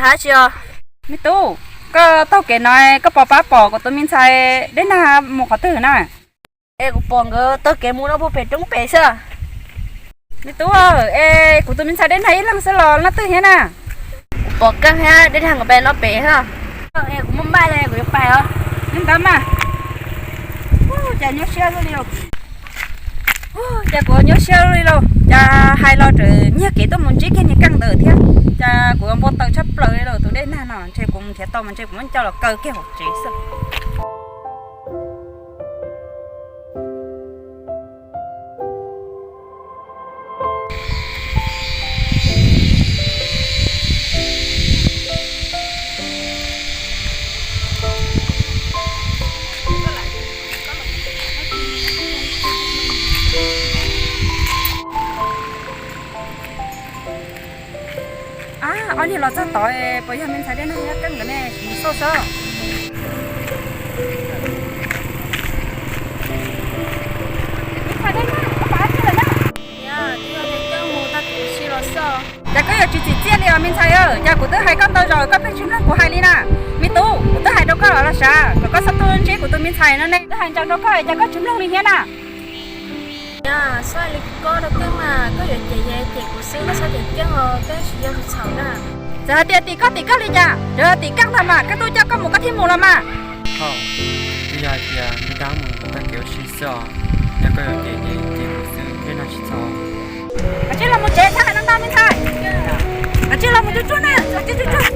Hab tsi os? Me tub, koj taug kev no koj puas pab pom kuv tus me ntxhais Dej Nag mus qhov twg na? Es kuv pom nkawd taug kev mus rau puag pem roob pem xwb. Me tub, es kuv tus me ntxhais Dej Nag ib leeg xwb los leej twg thiab na? Kuv pom Keej thiab Dej Nag nkawd pem no pem xwb. Es kuv muaj npaij li kuv yuav pais os. Li ntawd mas, cas nyuaj siab li lauj. Cas kuv nyuaj siab li lauj, cas hais los tseem nyiag kev tuaj mus ntsib kiag niag Keej ntawd thiab. Cas kuv npau taws tshaj plaws li lauj, tus Dej Nag no ntshe kuv mus nrhiav tau mas ntshe kuv muab coj los kaw kiag hauv tsev xwb. Ab, ob niag los txog tod, puas yog me ntxhais Dej Nag thiab Keej nkawd ne? Sim mus xauj saib. Me ntxhais Dej Nag, koj pom dab tsi lawm na? Niam, twb yog tias Keej mus tag kis ua si los xwb. Cas koj yuav tsis txim txiaj li os me ntxhais? Cas kuv twb hais koj ntau zaus koj pheej tsis mloog kuv hais li na. Me tub, kuv twb hais rau koj los los sav kom koj txhob tuaj ntsib kuv tus me ntxhais no ne. Twb hais ntau rau koj cas koj tsis mloog li thiab na. Niam, txhob hais li ko rau Keej mas, koj yuav cem ces cem kuv xwb, koj txhob cem Keej os, Keej tsis yog tus txhaum na. Txawm hais tias tim koj tim koj li cas, yog tim Keej ntag mas Keej tuaj coj koj mus koj thiaj mus los mas. Thaum twb yog hais tias nws dab mus tag kev ua si xwb os, yog koj yuav cem ces cem kuv xwb, Dej Nag tsis txhaum. Kav tsij los mus tsev, txhob hais no ntau me ntxhais. Kav tsij los mus tsuag tsuag na, kav tsij tsuag tsuag.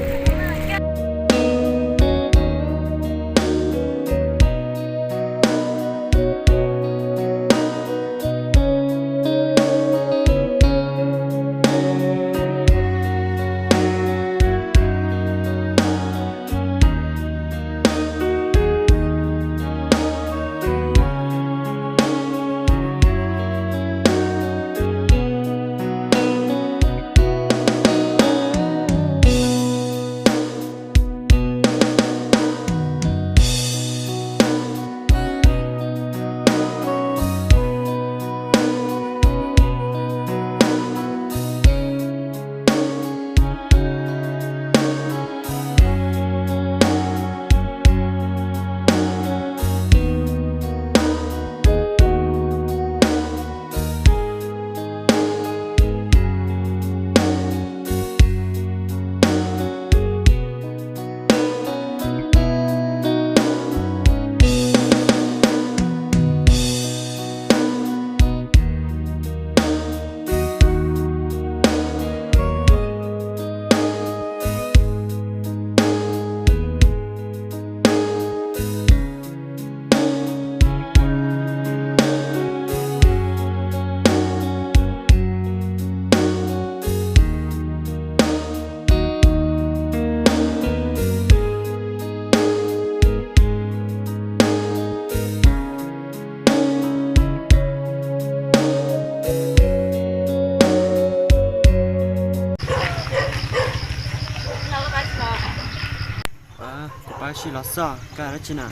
Kuv pab tsis los xwb, koj dab tsi na?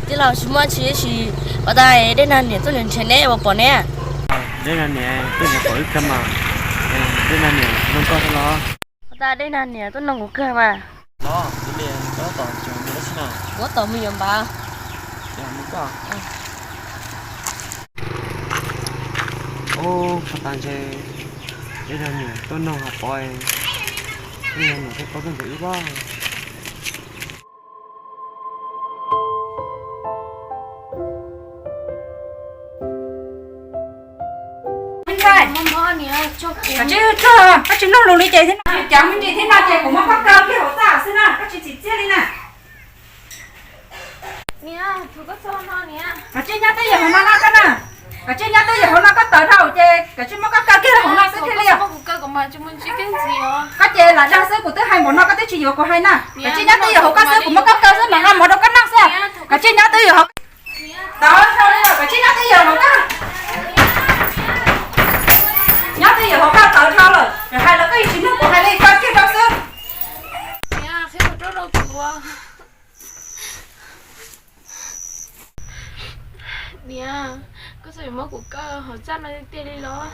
Tij laug, tsis muaj tsi, tab sis pom tas Dej Nag niam tuaj nrhiav neb, puas pom ne? Dej Nag niam tuaj nrhiav pom wb kawg mas. Dej Nag niam nug koj thiab los? Pom tas Dej Nag niam tuaj nug kuv kawg mas. Los, ua li koj tab tom mus dab tsi na? Kuv tab tom mus yuav npav. Mus koj. Ub, pom tas ntshe Dej Nag niam tuaj nug hais pom, Dej Nag niam thiaj paub tuaj nrhiav wb pob. Me ntxhais, koj tsis mloog lus li ces thiab no, tsis cav me ntsis thiab no ces kuv muab koj kaw kiag hauv txaj xwb na, koj tsis txim txiaj li na. Kav tsij nyob twj ywm hauv no no koj na. Kav tsij nyob twj ywm hauv no koj tawv dhau ces kav tsij muab koj kaw kiag hauv no xwb thiaj li. Koj ces lam dag xwb, kuv twb hais npaum no koj twb tsis yuav kuv hais na. Kav tsij nyob twj ywm hauv koj xwb, kuv muab koj kaw xwb mam nqa mov rau koj noj xwb. Kav tsij nyob twj ywm hauv. Tawv dhau li, kav tsij nyob twj ywm hauv koj. Nyob twj ywm hauv koj tawv dhau lawm, hais los koj yeej tsis mloog kuv hais li, kaw kiag rau xwb. Niam, koj txhob yuav muab kuv kaw hauv txaj no tiag tiag li los?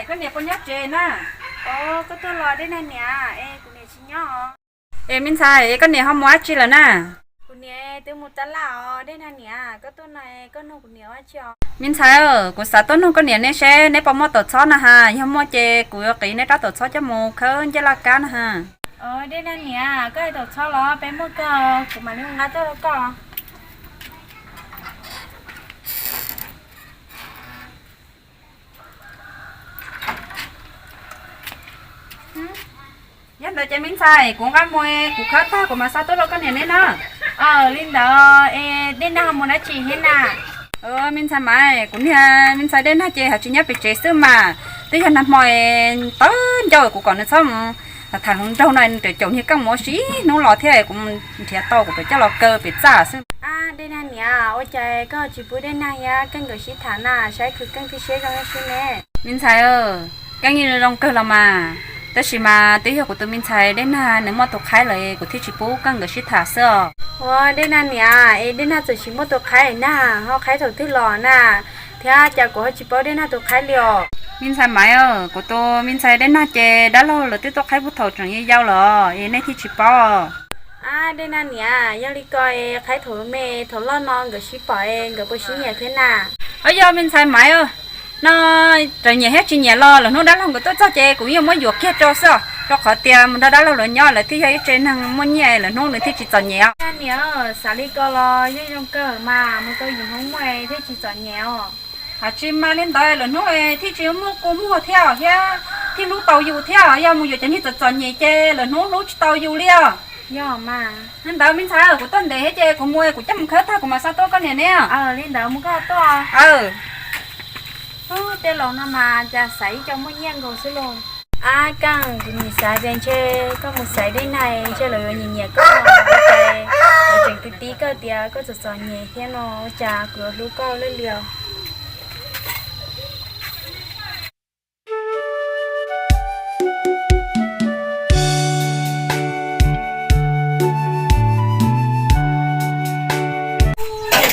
Koj niam puas nyob tsev na? Koj tuaj los Dej Nag niam? Es kuv niam tsis nyob. Es me ntxhais, koj niam ho mus dab tsi lawm na? Kuv niam twb mus tab laj os Dej Nag niam. Koj tuaj no koj nug kuv niam dab tsi os? Me ntxhais, kuv xav tuaj nug koj niam neb seb neb puas muaj taum txhob na has, yog muaj ces kuv yuav qiv neb rab taum txhob coj mus khawb ncej laj kab na has. Dej Nag niam, koj hais taum txhob los peb muaj kawg, kuv mam li mus nqa tuaj rau koj. Yog ntawd ces me ntxhais, kuv nqa mus, kuv khawb tag kuv mam xa tuaj rau koj niam neb na. Li ntawd es Dej Nag ho mus dab tsi thiab na? Me ntxhais Maiv, kuv niag me ntxhais Dej Nag ces ho tsis nyob pem tsev xwb mas, twb yog nag hmo tawv ncauj kuv kom nws txhob mus tham hluas nraug no, nws tseem caum niag Keej mus ua si ib hnub los thiab, kuv nrhiav tau kuv tseem coj los kaw pem txaj xwb. Dej Nag niam, ua cas koj tsis pub Dej Nag thiab Keej nkawd sib tham na, saib khwv Keej thiab siab zoo thiab xwb ne. Me ntxhais, Keej yeej zoo kawg los mas, tab sis mas twb yog kuv tus me ntxhais Dej Nag nws muaj tus qhaib lawm kuv thiaj tsis pub Keej nkawd sib tham xwb os. Ua Dej Nag niam, es Dej Nag txawm tsis muaj tus qhaib na, ho qhaib thaum twg los na, thiab cas kuv ho tsis paub Dej Nag tus qhaib li os? Me ntxhais Maiv, kuv tus me ntxhais Dej Nag ces dab laug lawv twb tuaj qhaib puag thaum tseem yau yau lawm es nej thiaj tsis paub. Dej Nag niam, yog li ko es qhaib thaum me thaum loj no nkawd sib pom es nkawd puas sib nyiam thiab na? Yog me ntxhais Maiv, no txawm nyiam thiab tsis nyiam los lwm hnub dab laug nkawd tuaj txog ces kuv yeej muab yuam kiag rau xwb, rau qhov tias mus nrog dab laug lawv nyob lawv thiaj yog ib tsev neeg muaj nyiaj, lwm hnub nws thiaj tsis txom nyem os. Niam, xav li ko los yeej zoo kawg mas, mus tau yus hmoob muaj thiaj tsis txom nyem os. Hais tsis mas li ntawd lwm hnub thiaj tsis muaj kua muag thiab thiab thiaj hlub tau yus thiab, yog mus yuav cov niag txom txom nyem ces lwm hnub hlub tsis tau yus li os. Yog mas. Li ntawd me ntxhais, kuv tuaj ntev thiab ces kuv mus, kuv coj mus khawb tag kuv mam xa tuaj koj niam ne. Li ntawd mus koj tuaj. Tej laus no mas cas xaiv ib co muaj nyiaj nkaus xwb lauj. Ab Keej, kuv nim xav tias ntshe koj mus xaiv Dej Nag ntshe lawv yuav nyiam nyiam koj, ua cas lawv tseem tib tib koj tias koj txom txom nyem thiab no, ua cas kuv yuav hlub koj lawm li os.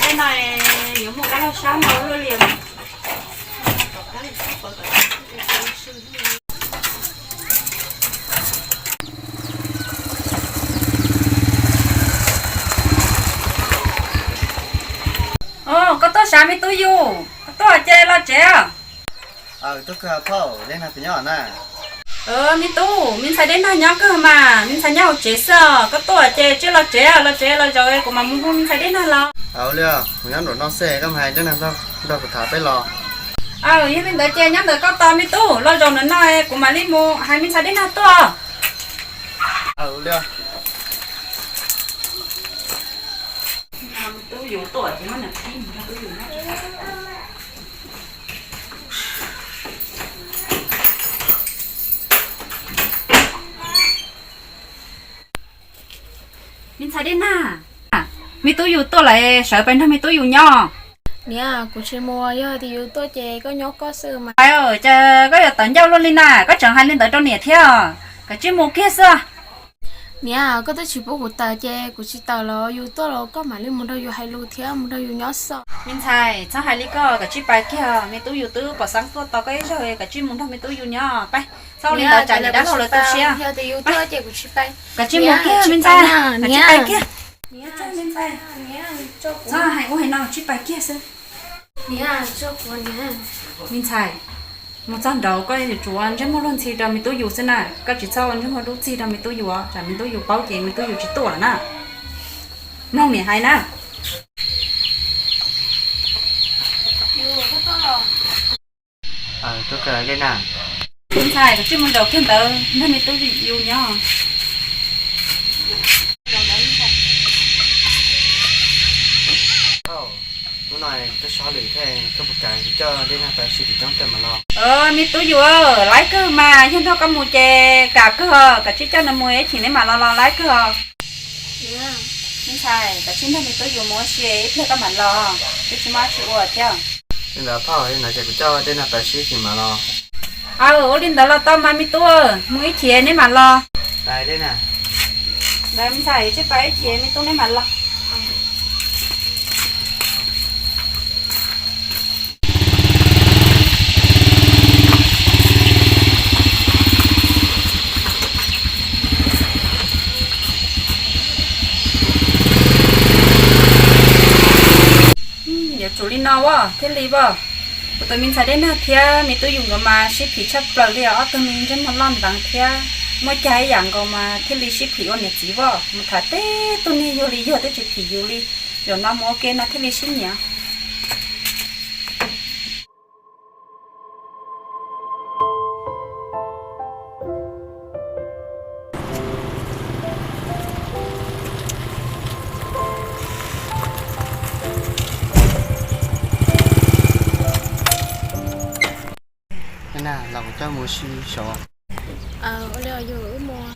Tej no yuav muaj kab laug sab no luaj li. Koj tuaj sav me tub yus, koj tuaj ces los tsev. Tuaj kawg phauj, Dej Nag puas nyob na? Me tub, me ntxhais Dej Nag nyob kawg mas, me ntxhais nyob hauv tsev xwb os. Koj tuaj ces cia los tsev, los tsev los zaum kuv mam mus hu me ntxhais Dej Nag los. Ua li, kuv nyob nraum no xwb, koj mus hais Dej Nag nrog kuv tham peb los. Yog li ntawd ces nyob ntawm koj tos me tub, los zaum ntawm no kuv mam li mus hais me ntxhais Dej Nag tuaj. Me ntxhais Dej Nag, me tub yus tuaj lawm, sawv pais nrog me tub yus nyob. Niam, kuv tsis mus, yog tias yus tuaj ces koj nyob koj xwb mas. Cas koj yuav tawv ncauj luaj li na, koj tseem hais li ntawd rau niam thiab, kav tsij mus kiag xwb. Niam, koj twb tsis pub kuv tawm ces kuv tsis tawm los, yus tuaj los koj mam li mus nrog yus hais lus thiab mus nrog yus nyob xwb. Me ntxhais, txhob hais li koj, kav tsij pais kiag, me tub yus twb pom xeeb tuaj tos koj ib zaug, kav tsij mus nrog me tub yus nyob. Pais, txhob ua li ntawd tsam niam dab laug lawv tu siab. Kav tsij mus kiag me ntxhais, kav tsij pais kiag. Me ntxhais, txhob hais ua hais no, tsij pais kiag xwb. Me ntxhais, mus txog nraud koj yuav tsum ua ntsej muag luag ntxhi rau me tub yus xwb na, koj tsis txhob ua ntsej muag dub txig rau me tub yus, tsam me tub yus paub ces me tub yus tsis tuaj lawm na. Mloog niam hais na. Me ntxhais, koj tsij mus zaum kiag ntawd nrog me tub yus nyob. Hnub no twb sib lwm thiab, koj puas kam kuv coj Dej Nag pais ua si tim roob tej mam los? Me tub yus, laib kawg mas, yog nrog koj mus ces kam kawg, kav tsij coj nws mus ib chim neb mam los los laib kawg os. Me ntxhais, kav tsij nrog me tub yus mus ua si ib pliag koj mam los, twb tsis muaj dab tsi ua thiab. Li ntawd phauj, li ntawd ces kuv coj Dej Nag pais ua si ib chim mam los. Aw, ua li ntawd los tau mas me tub, mus ib chim neb mam los. Ntawd me ntxhais, tsij pais ib chim me tub neb mam los. Os, thiaj li os. Kuv tus me ntxhais Dej Nag thiab me tub Yus nkawd mas sib phim tshaj plaws li os, ob tug me ntsej muag loj nteev thiab muaj cag ib yam nkaus mas thiaj li sib phim ua niam txiv os. Mus tham teb tug niag yuag li yuag twb tsis phim yus li. Zaum no mus ua ke no thiaj li sib nyiam. Los kuv coj mus si saud. Ua li os, yus wb mus.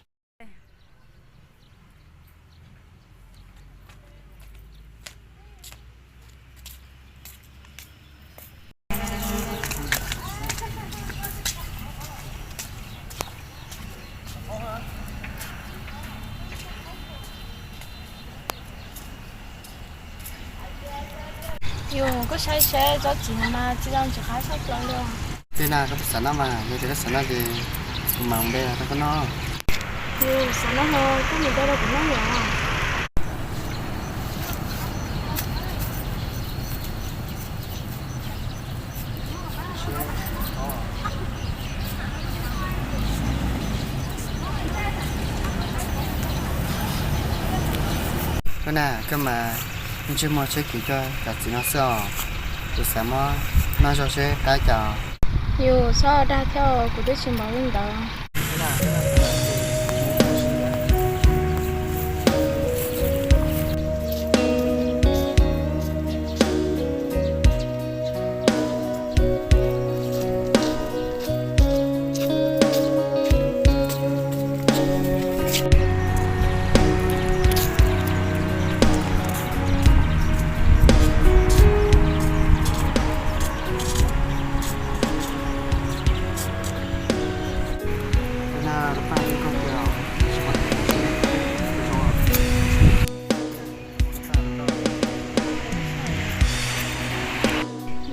Yus, koj saib seb tsob txiv no mas txi zoo tsis qab tshaj plaws li. Dej Nag, koj twb xav noj mas, yog tias koj xav noj ces kuv mam npe los rau koj noj. Yus, xav noj ho koj mus npe rau kuv noj yom. Koj na, koj mas ntsej muag tsheb kiv cuag cov txiv no xwb os. Kuv xav muab noj zog seb qab cas. Yus, txhob dag thiab, kuv twb tsis npaum li ntawd.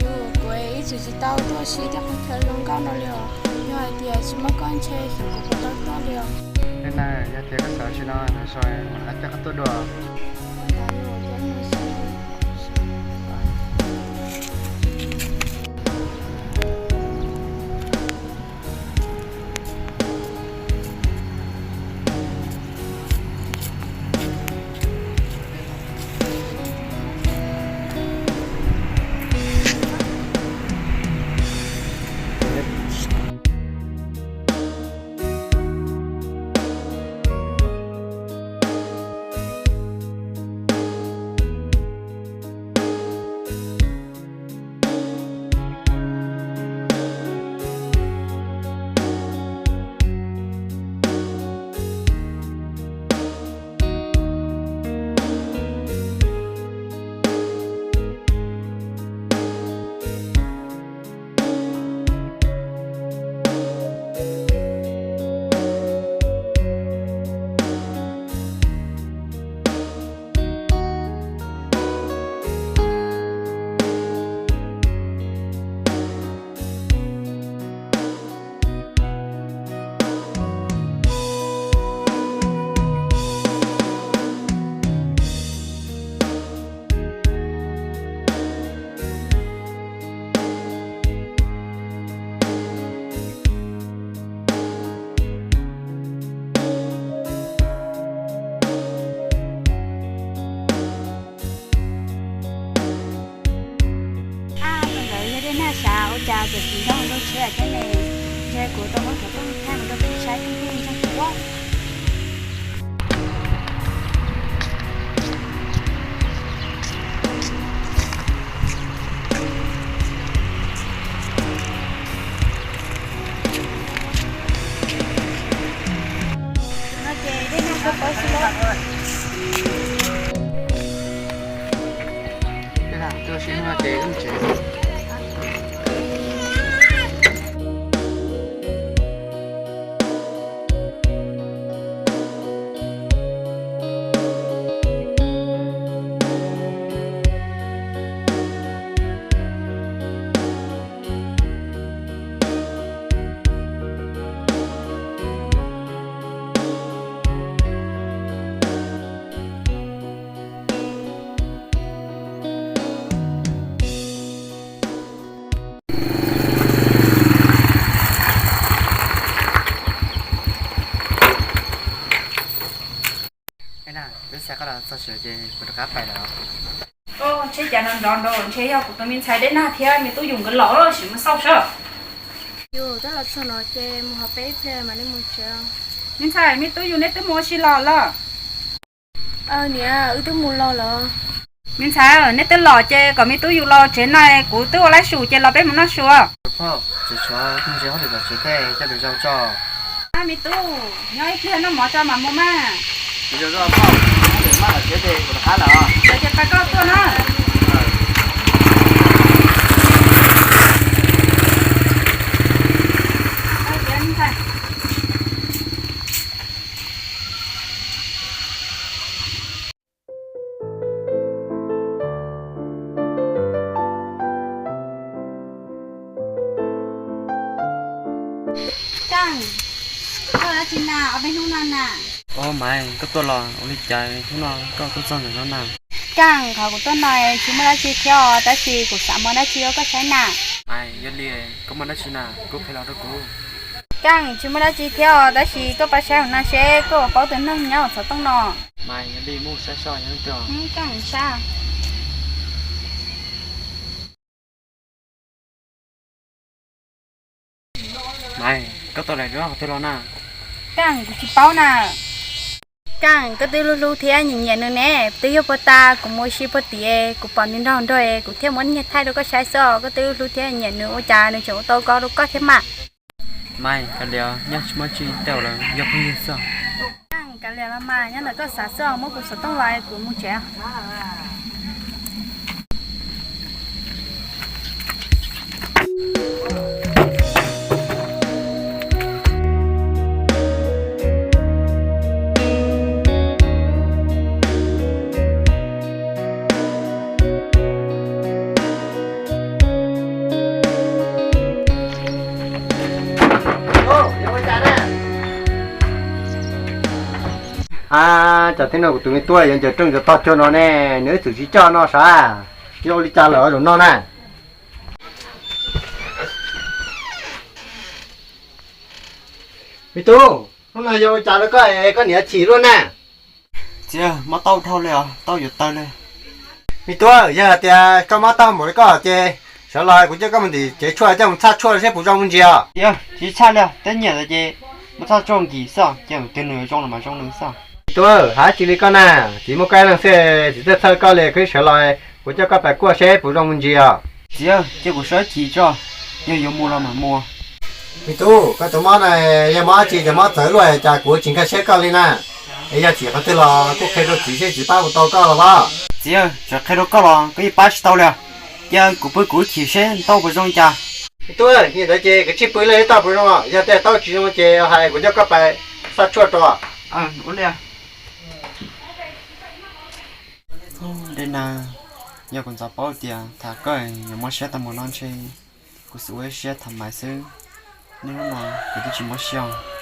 Yus, kuv ib txwm tsis tau tuaj si tej qhov chaw zoo nkauj no li os. Yog hais tias tsis muaj koj ntshe xyov kuv puas tau tuaj li os. Dej Nag, yog tias koj xav ua si no, nag hmo kuv mam coj koj tuaj dua. Ab, tus ntawd yog Dej Nag sav, ua cas txawm tsis nrog nrog tsheb thiab ne? Ntshe kuv tau muab cov rooj thaij mus rau peb saib thiaj li ntseeg kuv. No ces Dej Nag koj paub xwb los? Dej Nag, tuaj sim no ces wb mus tsev. Txog sawv ces kuv rov qab pais lawm. Ntshe cas nrov nrov nrov, ntshe yog kuv tus me ntxhais Dej Nag thiab me tub yus nkawd los, sim mus xauj saib. Yus twb los txog no ces mus hauv peb ib pliag mam li mus tsev. Me ntxhais, me tub yus neb twb mus ua si los los? Niam, wb twb mus los lawm. Me ntxhais, neb twb los ces kom me tub yus los tsev na, kuv twb ua laib su ces los peb mus noj su. Phauj, tseem tshuav ntses hauj lwm tom tsev thiab, coj lwm zaus tso. Me tub, nyob ib pliag noj mov tso mam mus mas. Ces pab koj tuaj na. Keej, koj ua dab tsi na ob peb hnub no na? Au Maiv, koj tuaj los ua li cas hnub no koj tuaj txog ntawm no na? Keej, qhov kuv tuaj no tsis muaj dab tsi thiab os, tab sis kuv xav muab dab tsi rau koj saib na. Maiv, yog li koj muaj dab tsi na kuj qhia los rau kuv. Keej, tsis muaj dab tsi thiab os, tab sis koj pab saib hauv no seb koj puas paub tus neeg nyob hauv xov tooj no. Maiv, yog li muab saib seb yog leej twg. Keej, saib. Maiv, koj tau daim duab qhov twg los na? Keej, kuv tsis paub na. Keej, koj twb hlub hlub thiab nyiam nyiam nws ne, twb yog puag ta kuv mus ua si puag tim kuv pom nws nrog nrog kuv thiaj muab nyiag thaij rau koj saib xwb os, koj twb hlub hlub thiab nyiam nws ua cas nws tseem ua tau ko rau koj thiab mas. Maiv, kav liam, nyaj tsis muaj tsi, tej zaum lawv yog phooj ywg xwb. Keej, kav liam los mas, nyob ntawm koj xav xwb, muab kuv xov tooj los kuv mus tsev. A, cas tib no kuv tus me tub yuav ncaws rooj ncaws tog cuag no ne, nws ib txwm tsis coj no sav, yog ua li cas lawm zaum no na? Me tub, hnub no yog ua cas rau koj es koj niam chim luaj na? Txiv, mob tau dhau li os, tau yuav tawg li. Me tub, yog hais tias koj mob tau npaum li koj ces sawv los kuv coj koj mus ntim cev tshuaj coj mus txhaj tshuaj seb puas zoo mus ntsis os. Txiv, tsis txhaj li, tej nyiam lawm ces muab txhaj tshuaj nkim xwb, ces tus nws zoo los mas zoo nws xwb. Me tub, hais tsis li koj na, txiv muaj koj ib leeg xwb, txiv txhawj txhawj koj li, koj sawv los kuv coj koj pais kuaj seb puas zoo mus ntsis os. Txiv, cia kuv sawv chim tso, yog yuav mus los mam mus. Me tub, koj tus mob na, yog mob dab tsi ces mob txawv luaj cas kuv tsis nkag siab koj li na. Es yog chim qhov twg los kuj qhia rau txiv seb txiv pab puas tau koj los as. Txiv, txawm qhia rau koj los koj yeej pab tsis tau li. Cia kuv pw kuv chim seb tau puas zoo cas. Me tub, yog li ntawd ces koj tsij pw li tau puas zoo, yog tias tau tsis zoo ces hais kuv coj koj pais xa tshuaj rau. Ua li. Dej Nag, yog kuv ntxov paub tias tham koj yuav mob siab tau mus no ntshe kuv xav ua ib siab tham Maiv xwb. Niaj hnub no kuv twb tsis mob siab.